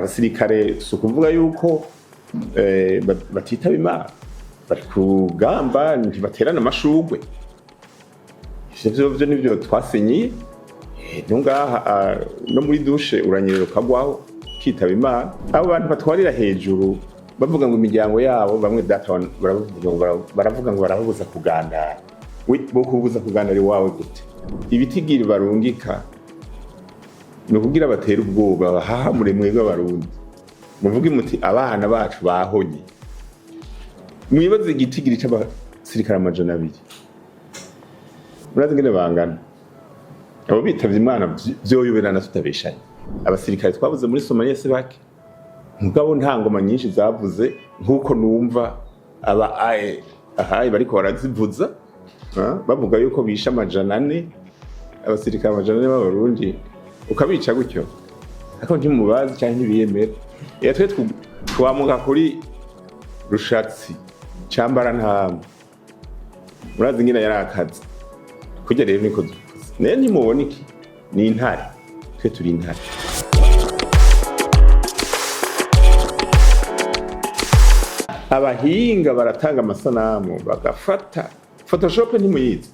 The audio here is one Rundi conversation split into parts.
Abasirikare si ukuvuga yuko batitaba Imana, bari ku rugamba, ntibaterana amashurwe. Ivyo vyo nivyo twasinyiye. No ngaha no muri douche uranyerera ukagwaho ukitaba Imana. Abo bantu batwarira hejuru bavuga ngo imiryango yabo, bamwe data baravuga ngo barababuza kugandara. Bo kubuza kugandara iwawe gute? Ibitigiri barungika ni ukugira batere ubwoba, bahahamure mwebwe Abarundi, muvuge muti abana bacu bahonye. Mwibaze igitigiri c'abasirikare 200, murazi ingene bangana abo bitavye Imana? Vyoyoberana tutabeshanye. Abasirikare twabuze muri Somaliya si bake, mugabo nta ngoma nyinshi zavuze nk'uko numva aba ahaye bariko barazivuza, bavuga yuko bishe 400, abasirikare 400 b'Abarundi. Ukabica gutyo, ariko ntimubazi canke ntibiyemera. Iyo twe twamuka kuri Rushatsi cambara ntama, murazi ingene yari akaze kurya. Rero niko dukuze nayo, ntimubona iki ni intare, twe turi intare. Abahinga baratanga amasanamu bagafata Photoshop. Ntimuyizi?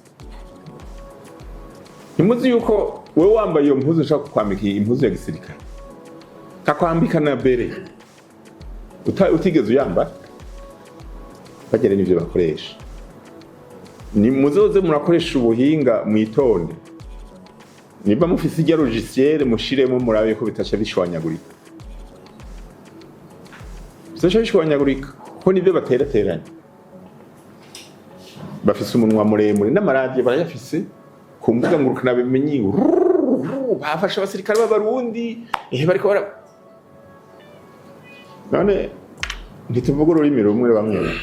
Ntimuzi yuko wewe wambaye iyo mpuzu ushaka kukwambika impuzu ya gisirikare, kakwambika na béret utigeze uyambara? Bagere n'ivyo bakoresha. Ni muzoze murakoresha ubuhinga, mwitonde. Niba mufise irya logiciel, mushiremo murabe ko bitaca bishwanyagurika. Bizaca bishwanyagurika kuko nivyo baterateranya. Bafise umunwa muremure n'amaradiyo barayafise ku mbuga ngurukanabumenyi. Bafashe abasirikare b'Abarundi, bariko bara none ntituvuga ururimi rumwe bamwe.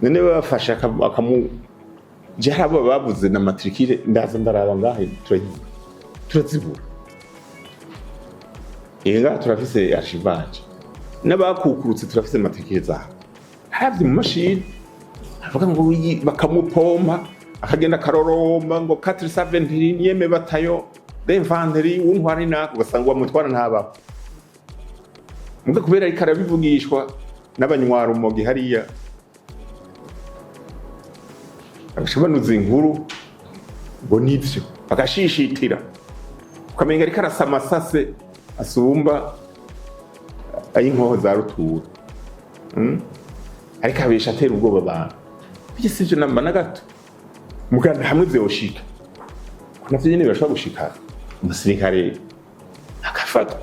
None babafashe akamu je hari abo bavuze na matricule, ndaza ndaraba ngahe turazibura. Ngaha turafise archivage n'abakukurutse, turafise matricule zabo haravye mu mashini. Avuga ngo bakamupompa akagenda akaroromba ngo 471e bataillon d'infanterie wuntwara inaka, ugasanga uwamutwara ntabaho. Muga kubera ariko arabivugishwa n'abanywarumogi hariya, bagaca banuza inkuru ngo nivyo, bagashishitira, ukamenga ariko arasa amasase asumba ay'inkoho za rutura. Ariko abesha, atera ubwoba abantu. Bijya sivyo namba na gato. Muganda hamwe vyoshika, navyo nyene birashobora gushika, umusirikare akafatwa.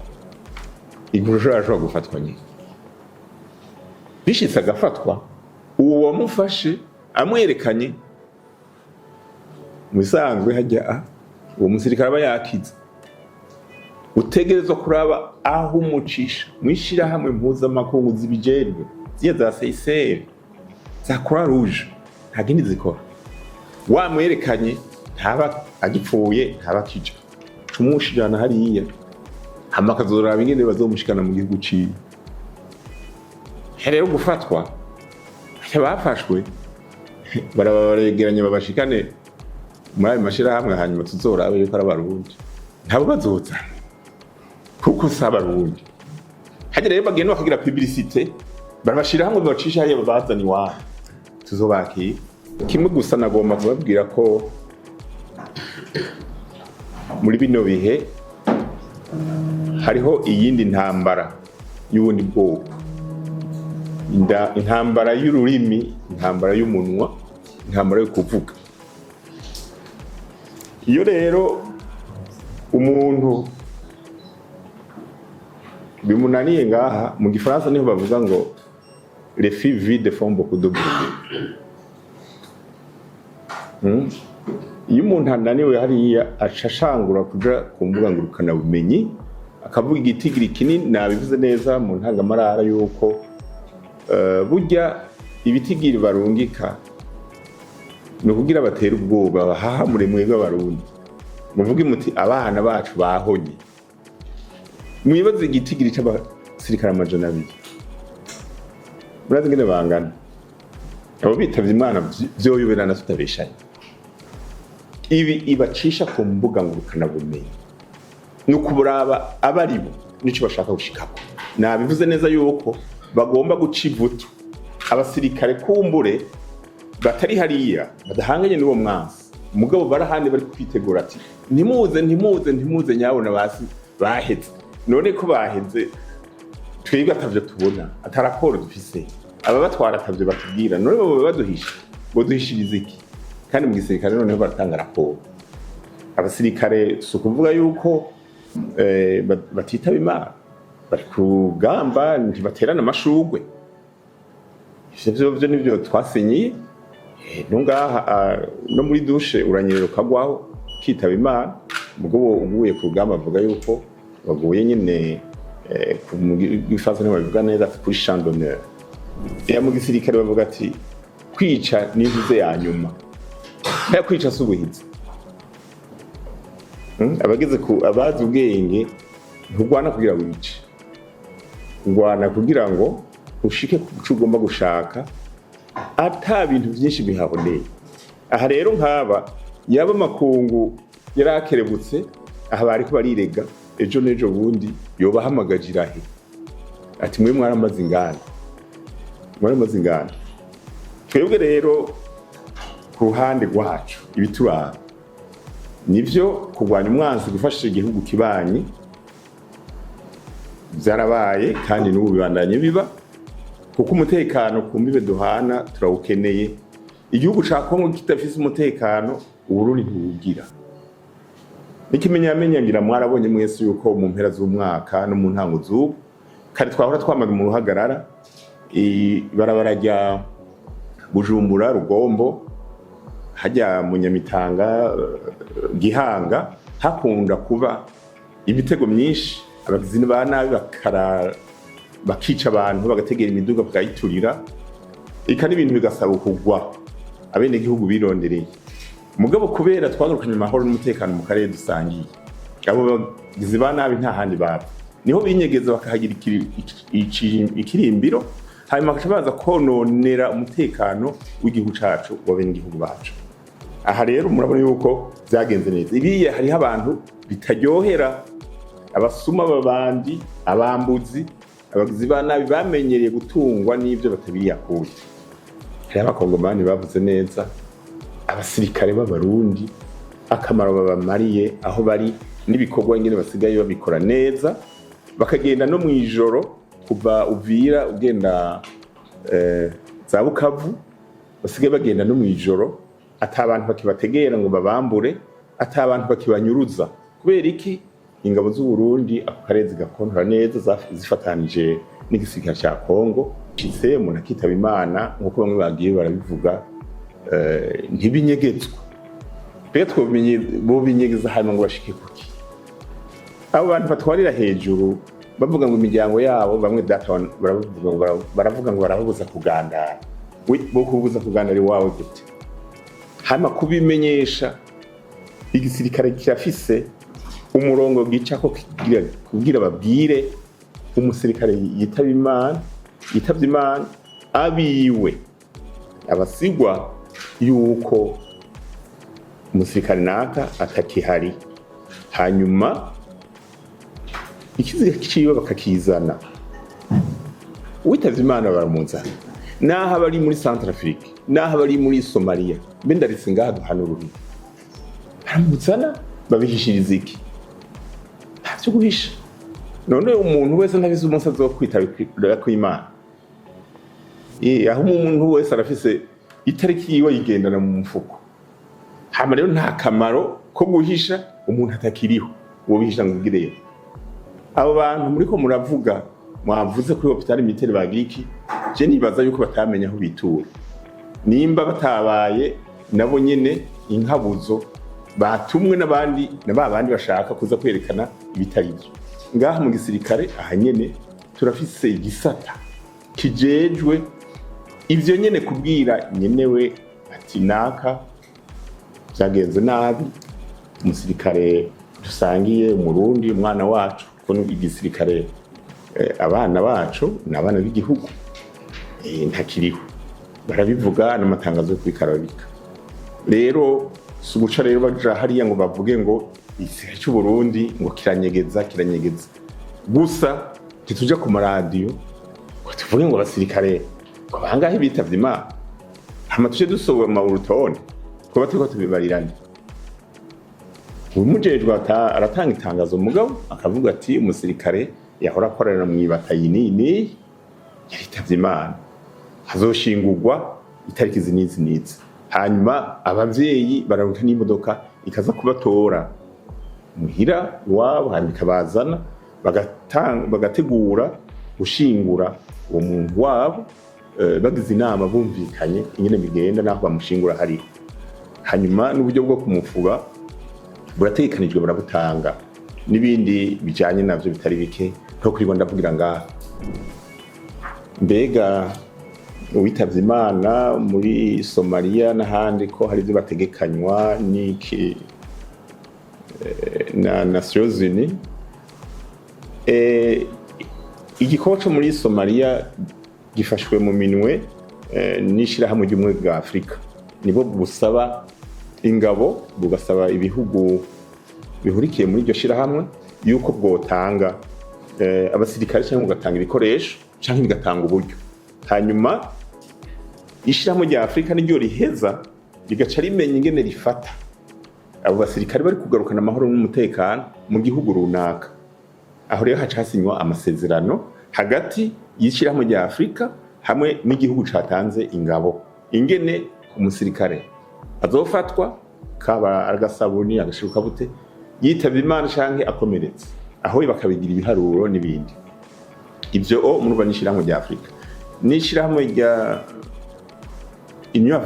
Inkuru ashobora gufatwa nyine, bishitse agafatwa, uwo wamufashe amwerekanye, mu bisanzwe hajya uwo musirikare aba yakize. Utegerezwa kuraba aho umucisha mw'ishirahamwe mpuzamakungu zibijejwe, ziriya za CICR, za Croix Rouge, nta kindi zikora. Wamwerekanye, ntaba agipfuye, ntaba akija, cumushijana hariya, hama akazoraba ingene bazomushikana mu gihugu ciwe. Rero gufatwa bafashwe, baraba baregeranye, babashikane muri ayo mashirahamwe, hanyuma tuzorabe yuko ari Abarundi. Ntabo bazozana kuko si Abarundi. Hajya rero bagenda bakagira publicité, barabashira hamwe, babacisha hariya, babazana iwabo, tuzobakira. Kimwe gusa nagomba kubabwira ko muri bino bihe hariho iyindi ntambara y'ubundi bwoko. Intambara y'ururimi, intambara y'umunwa, intambara yo kuvuga. Iyo rero umuntu bimunaniye, ngaha mu gifaransa niho bavuga ngo "Les fûts vides font beaucoup de bruit". Iyo umuntu ananiwe hariya, aca ashangura kuja ku mbuga ngurukanabumenyi akavuga igitigiri kinini. Nabivuze neza mu ntangamarara yuko burya ibitigiri barungika ni ukugira batere ubwoba, bahahamure mwebwe Abarundi, muvuge muti abana bacu bahonye. Mwibaze igitigiri c'abasirikare 200, murazi ingene bangana abo bitavye Imana? Vyoyoberana tutabeshanye. Ibi ibacisha ku mbuga ngurukanabumenyi ni ukuburaba abo ari bo. Nico bashaka gushikako, nabivuze neza yuko bagomba guca ivutu abasirikare kumbure batari hariya, badahanganye n'uwo mwansi, mugabo barahandi bari kwitegura ati: "Ntimuze, ntimuze, ntimuze nyabona." Basi baheze. None ko baheze, twebwe atavyo tubona, ata raporo dufise, ababatwara atavyo batubwira, none bo baduhisha ngo duhishirize iki? Kandi mu gisirikare noneho baratanga raporo. Abasirikare si ukuvuga yuko batitaba Imana, bari ku rugamba, ntibaterana amashugwe. Ivyo vyo nivyo twasinyiye. No ngaha, no muri douche uranyerera ukagwaho ukitaba Imana. Mugabo uguye ku rugamba avuga yuko waguye nyine, mu gifaransa ntibabivuga neza, kuri champ d'honneur. Ya, mu gisirikare bavuga ati kwica ni intuze ya nyuma. Kaya kwica si ubuhizi. Abageze ku abazi ubwenge, nturwana kugira wice, urwana kugira ngo ushike ku cyo ugomba gushaka ata bintu byinshi bihaboneye. Aha rero nk'aba yaba amakungu yarakerebutse, aha bariko barirega, ejo n'ejo bundi yobahamagaje irahe ati: "Mwe mwaramaze inganda, mwaramaze inganda." Twebwe rero ku ruhande rwacu, ibituraba nivyo kurwanya umwansi, gufasha igihugu kibanyi, byarabaye kandi n'ubu bibandanye biba, kuko umutekano ku mbibe duhana turawukeneye. Igihugu ca Kongo kidafise umutekano, Uburundi ntiwugira. N'ikimenyamenya, ngira mwarabonye mwese yuko mu mpera z'umwaka no mu ntango z'ubu kare twahora twamaga mu ruhagarara. Ibarabara rya Bujumbura Rugombo, hajya mu Nyamitanga, Gihanga, hakunda kuba imitego myinshi, abagizi ba nabi bakara bakica abantu, bagategera imiduga bakayiturira, eka n'ibintu bigasaba kugwa abenegihugu birondereye. Mugabo kubera twagarukanye amahoro n'umutekano mu karere dusangiye, abo bagizi ba nabi nta handi bava, niho binyegeza bakahagira ikirimbiro, hanyuma bagaca baza kononera umutekano w'igihugu cacu, w'abenegihugu bacu. Aha rero murabona yuko vyagenze neza. Ibiye hariho abantu bitaryohera, abasuma b'abandi, abambuzi, abagizi ba nabi bamenyereye gutungwa n'ivyo batabiriyakuye. Hariho Abakongomani bavuze neza abasirikare b'Abarundi, akamaro babamariye aho bari n'ibikorwa ingene basigaye babikora neza, bakagenda no mw'ijoro kuva Uvira ugenda za Bukavu, basigaye bagenda no mw'ijoro, ata abantu bakibategera ngo babambure, ata abantu bakibanyuruza. Kubera iki? Ingabo z'u Burundi ako karere zigakontora neza, zifatanije n'igisirikare ca Kongo. Shitse umuntu akitaba Imana nk'uko bamwe bagiye barabivuga, ntibinyegetswa. Mbega twobimenye bobinyegeza hanyuma ngo bashike kuki? Abo bantu batwarira hejuru bavuga ngo imiryango yabo, bamwe data baravuga ngo barababuza kugandara. We bo kubuza kugandara iwawe gute? Hanyuma kubimenyesha, igisirikare kirafise umurongo gicako kugira babwire umusirikare yitaba Imana, yitavye Imana, abiwe abasigwa yuko umusirikare naka atakihari, hanyuma ikiziga ciwe bakakizana. Uwitavye Imana baramuzana, naho aba ari muri Centrafrique, naho aba ari muri Somalia, mbe ndaritse ngaha duhana urubibi, baramuzana. Babihishiriza iki? Nta vyo guhisha. None umuntu wese ntabizi umunsi azokwitaba kw'Imana? Aho umuntu wese arafise itariki yiwe, ayigendana mu mufuko. Hama rero nta kamaro ko guhisha umuntu atakiriho. Wobihisha ngo ugireyo abo bantu muriko muravuga, mwavuze kuri hôpital militaire bagira iki? Je nibaza yuko batamenya aho bitura, nimba batabaye nabo nyene inkabuzo batumwe n'abandi na ba bandi bashaka kuza kwerekana ibitari byo. Ngaha mu gisirikare aha nyene turafise igisata kijejwe ivyo nyene, kubwira nyenewe ati: "Naka vyagenze nabi, umusirikare dusangiye, Umurundi, umwana wacu." Kuko igisirikare, abana bacu ni abana b'igihugu, ntakiriho. Barabivuga n'amatangazo yo kubikarabika. Rero si uguca rero baja hariya ngo bavuge ngo igisirikare c'u Burundi ngo kiranyegeza, kiranyegeza. Gusa ntituja ku maradiyo ngo tuvuge ngo abasirikare ngo bangahe bitavye Imana, hama tuje dusoma urutonde, twaba turiko tubibarirane. Umujejwe aratanga itangazo, mugabo akavuga ati umusirikare yahora akorera mw'ibatayi nini yaritavye Imana, hazoshingurwa itariki izi n'izi n'izi. Hanyuma abavyeyi bararuka n'imodoka ikaza kubatora muhira iwabo, hanyuma ikabazana, bagategura gushingura uwo muntu wabo, bagize inama, bumvikanye ingene bigenda n'aho bamushingura hariho. Hanyuma n'uburyo bwo kumufuba burategekanijwe, burabutanga, n'ibindi bijanye navyo bitari bike nto kwirirwa ndavugira ngaha. Mbega uwitavye Imana muri Somaliya n'ahandi, ko hari ivyo bategekanywa n'iki na Nations Unies? Igikorwa co muri Somaliya gifashwe mu minwe n'Ishirahamwe ry'Ubumwe bwa Afurika. Nibo busaba ingabo, bugasaba ibihugu bihurikiye muri iryo shirahamwe yuko bwotanga abasirikare cyangwa bugatanga ibikoresho cyangwa bigatanga uburyo. Hanyuma Ishirahamwe rya Afurika niryo riheza rigaca rimenya ingene rifata abo basirikare bari kugarukana amahoro n'umutekano mu gihugu runaka. Aho rero haca hasinywa amasezerano hagati y'Ishirahamwe rya Afurika hamwe n'igihugu catanze ingabo, ingene umusirikare azofatwa, kaba agasabuni agashiruka bute, yitavye Imana canke akomeretse, aho bakabigira ibiharuro n'ibindi. Ivyo o murumva n'Ishirahamwe rya Afurika n'Ishirahamwe rya Union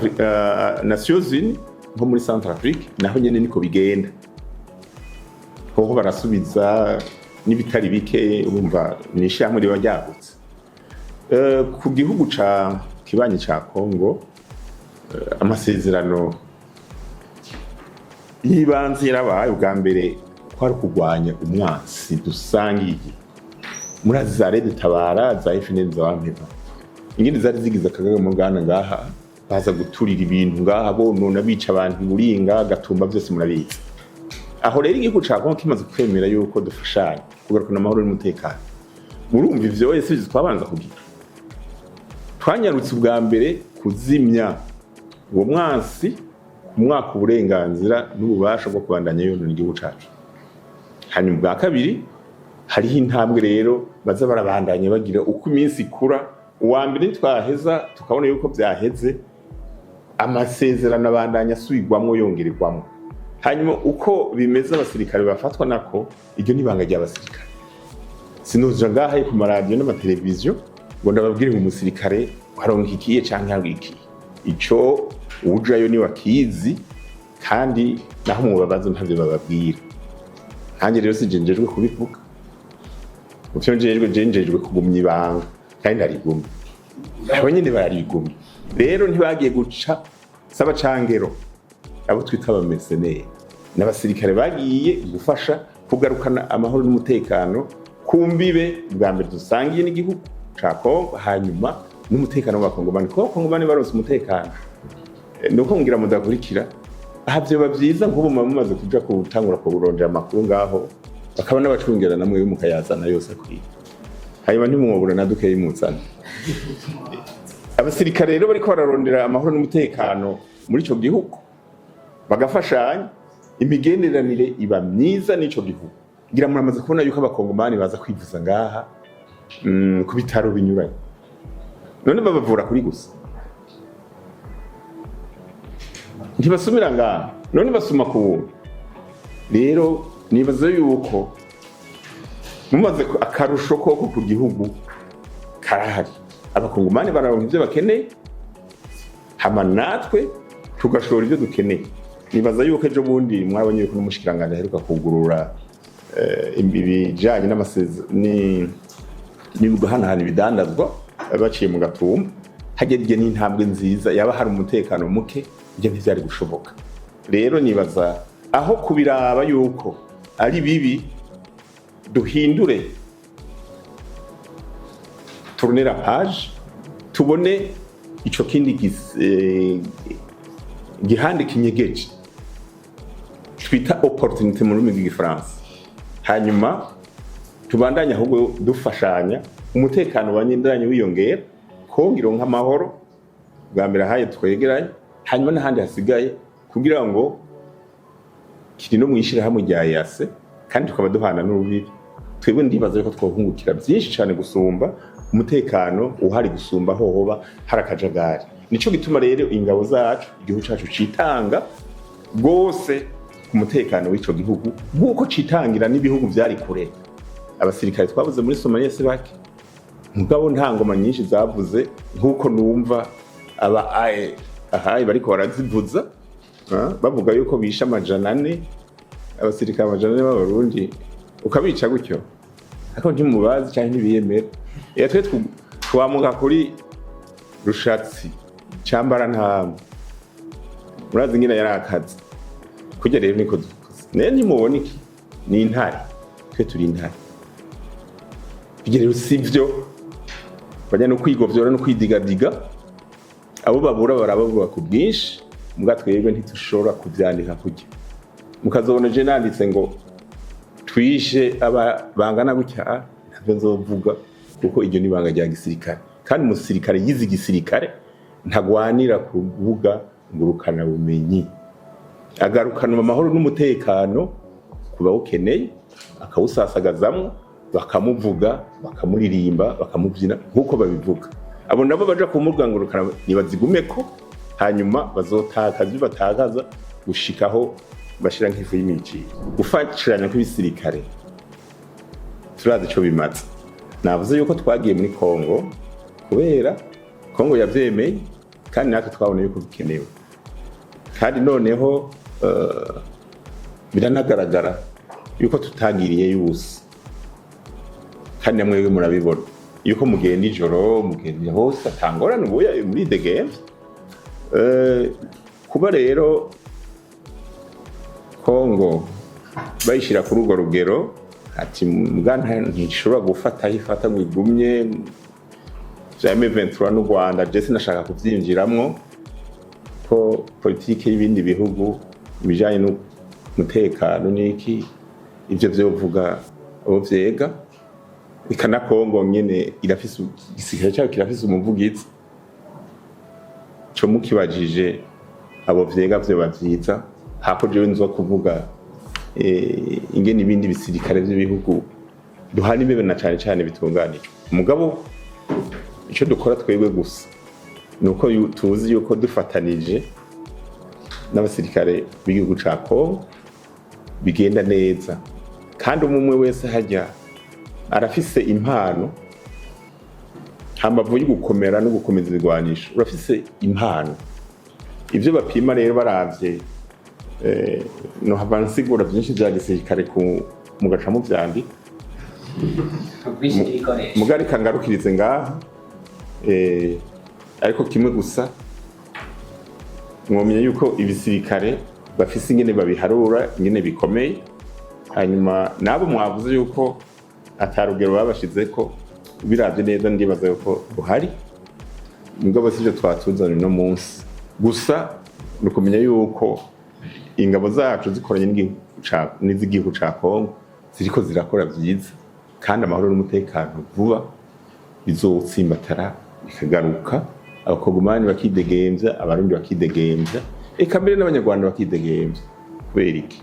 Nations Unies. Nko muri Centrafrique naho nyene niko bigenda, hoho barasubiza n'ibitari bike. Urumva ni ishirahamwe riba ryagutse. Ku gihugu ca kibanyi ca Congo, amasezerano y'ibanze yarabaye. Ubwa mbere kwari kurwanya umwansi dusangiye. Murazi za RED Tabara, za FNL, za Mpeba, ingene zari zigize akaga mu bwana ngaha, baza guturira ibintu ngaha, bonona, bica abantu Buringa, Gatumba, byose murabizi. Aho rero igihugu ca Congo kimaze kwemera yuko dufashanya kugarukana amahoro n'umutekano, murumva ivyo wese twabanza kugira, twanyarutse ubwa mbere kuzimya uwo mwansi, kumwaka uburenganzira n'ububasha bwo kubandanya yonona igihugu cacu. Hanyuma ubwa kabiri, hariho intambwe rero baza barabandanya bagira uko iminsi ikura. Uwa mbere ntitwaheza tukabona yuko vyaheze, amasezerano abandanya asubirwamwo, yongererwamwo. Hanyuma uko bimeze, abasirikare bafatwa nako, iryo ni ibanga ry'abasirikare. Sinuja ngaha ku maradiyo n'amateleviziyo ngo ndababwire ngo umusirikare waronka ikiye canke haronka ikiye. Ico uwujayo ni wakizi, kandi naho mubabaza ntavyo bababwira. Nanjye rero si njejwe kubivuga. Muvyo njejwe, je njejwe kugumya ibanga, kandi ndarigumya, abo nyene bararigumya. Rero ntibagiye guca saba cangero, abo twita aba mercenaires n'abasirikare bagiye gufasha kugarukana amahoro n'umutekano ku mbibe bwa mbere dusangiye n'igihugu ca Kongo, hanyuma n'umutekano w'Abakongomani, kuko Abakongomani baronse umutekano, nuko ngira mudakurikira aha, vyoba vyiza nk'ubu muba mumaze kuja gutangura kurondera amakuru ngaho, bakaba n'abacungera namwe mukayazana yose akwiye, hanyuma ntimwobura na dukeyi muzana. Abasirikare rero bariko bararondera amahoro n'umutekano muri ico gihugu, bagafashanya, imigenderanire iba myiza n'ico gihugu. Ngira muramaze kubona yuko Abakongomani baza kwivuza ngaha, ku bitaro binyuranye. None babavura kuri gusa, ntibasumira ngaha? None basuma ku buntu? Rero nibaza yuko mumaze akarusho koko ku gihugu karahari. Abakongomani bararonka ivyo bakeneye, hama natwe tugashora ibyo dukeneye. Nibaza yuko ejo bundi mwabonye yuko n'umushikiranganji aheruka kugurura ibijanye ni guhanahana ibidandazwa baciye mu Gatumba. Hagera igihe n'intambwe nziza, yaba hari umutekano muke ibyo ntivyari gushoboka. Rero nibaza aho kubiraba yuko ari bibi, duhindure, tourner la page, tubone ico kindi gihande kinyegeje twita opportunité mu rurimi rw'Igifaransa, hanyuma Tubandanye ahubwo dufashanya, umutekano wanyindanye wiyongera, Kongo ironka amahoro bwa mbere ahaye twegeranye, hanyuma n'ahandi hasigaye, kugira ngo kiri no mwishirahamwe rya EAC kandi tukaba duhana n'urubibi. Twebwe ndibaza yuko twohungukira byinshi cyane gusumba umutekano uhari, gusumba aho hoba hari akajagari. Nico gituma rero ingabo zacu, igihugu cacu citanga rwose ku mutekano w'ico gihugu, nk'uko citangira n'ibihugu vyari kure. Abasirikare twabuze muri Somalia si bake, mugabo nta ngoma nyinshi zavuze nk'uko numva aba ahaye bariko barazivuza, bavuga yuko bishe 400, abasirikare 400 b'Abarundi. Ukabica gutyo, ariko ntimubazi canke ntibiyemera. Iyo twe twamuka kuri Rushatsi cambara ntama, murazi ingene yari akazi kurya. Rero niko dukoze nayo, ntimubona iki ni intare, twe turi intare. Ibyo rero si byo bajya no kwigovyora no kwidigadiga. Abo babura barababura ku bwinshi, mbwa twebwe ntitushobora kuvyandika kurya. Mukazobona je nanditse ngo twishe aba bangana gutya, ntavyo nzovuga, kuko iryo ni ibanga rya gisirikare. Kandi umusirikare yize igisirikare ntagwanira ku rubuga ngurukana bumenyi, agarukana amahoro n'umutekano ku bawukeneye, akawusasagazamwo, bakamuvuga, bakamuririmba, bakamubyina nk'uko babivuga. Abo nabo baja ku mbuga ngurukana nibazigumeko, hanyuma bazotakaza ibyo batakaza gushikaho bashira nk'ifu y'imijiro. Gufashanya kw'ibisirikare turazi ico bimaze. Navuze yuko twagiye muri Kongo kubera Kongo yavyemeye, kandi natwe twabona yuko bikenewe. Kandi noneho biranagaragara yuko tutagiriye yubusa, kandi namwe murabibona yuko mugenda ijoro, mugenda hose atangorane, ubuya muri degemvye. Kuba rero Kongo bayishira kuri urwo rugero, ati mbwa ntishobora gufata aho ifata ngo igumye vya M23 n'u Rwanda, je sinashaka kuvyinjiramwo, ko politike y'ibindi bihugu ibijanye n'umutekano n'iki, ivyo vyovuga abo vyega. Eka na Kongo nyene irafise igisirikare cayo, kirafise umuvugizi. Co mukibajije abo vyega vyoba vyiza, hako jewe nza kuvuga ingene ibindi bisirikare vy'ibihugu duhana imbibe na cane cane bitunganijwe. Mugabo ico dukora twebwe gusa nuko tuzi yuko dufatanije n'abasirikare b'igihugu ca Kongo bigenda neza. Kandi umwe umwe wese hajya arafise impano, hambavu yo gukomera no gukomeza ibigwanisho, urafise impano. Ivyo bapima rero baravye, nohava nsigura vyinshi vya gisirikare ku mugaca muvyandika. Ubwinshi bw'ibikoresho. Mugari kangarukirize ngaha, ariko kimwe gusa mwomenya yuko ibisirikare bafise ingene babiharura, ingene bikomeye. Hanyuma nabo mwavuze yuko atarugero babashizeko, biravye neza ndibaza yuko ruhari, mugabo sivyo twatuzana uno munsi. Gusa ni ukumenya yuko ingabo zacu zikoranye n'iz'igihugu ca Kongo ziriko zirakora vyiza, kandi amahoro n'umutekano vuba bizotsimbatara bikagaruka, Abakongomani bakidegemvya, Abarundi bakidegemvya, eka mbere n'Abanyarwanda bakidegemvya. Kubera iki?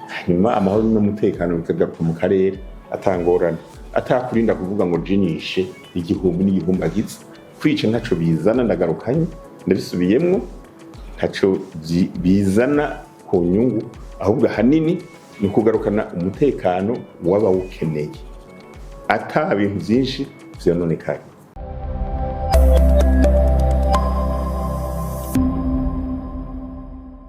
Hanyuma amahoro n'umutekano bikagaruka mu karere atangorane, atakurinda kuvuga ngo jinishe igihumbi n'igihumbagiza. Kwica ntaco bizana, ndagarukanye ndabisubiyemwo, ntaco bizana ku nyungu, ahubwo ahanini ni ukugarukana umutekano w'abawukeneye, ata bintu vyinshi vyononekaye.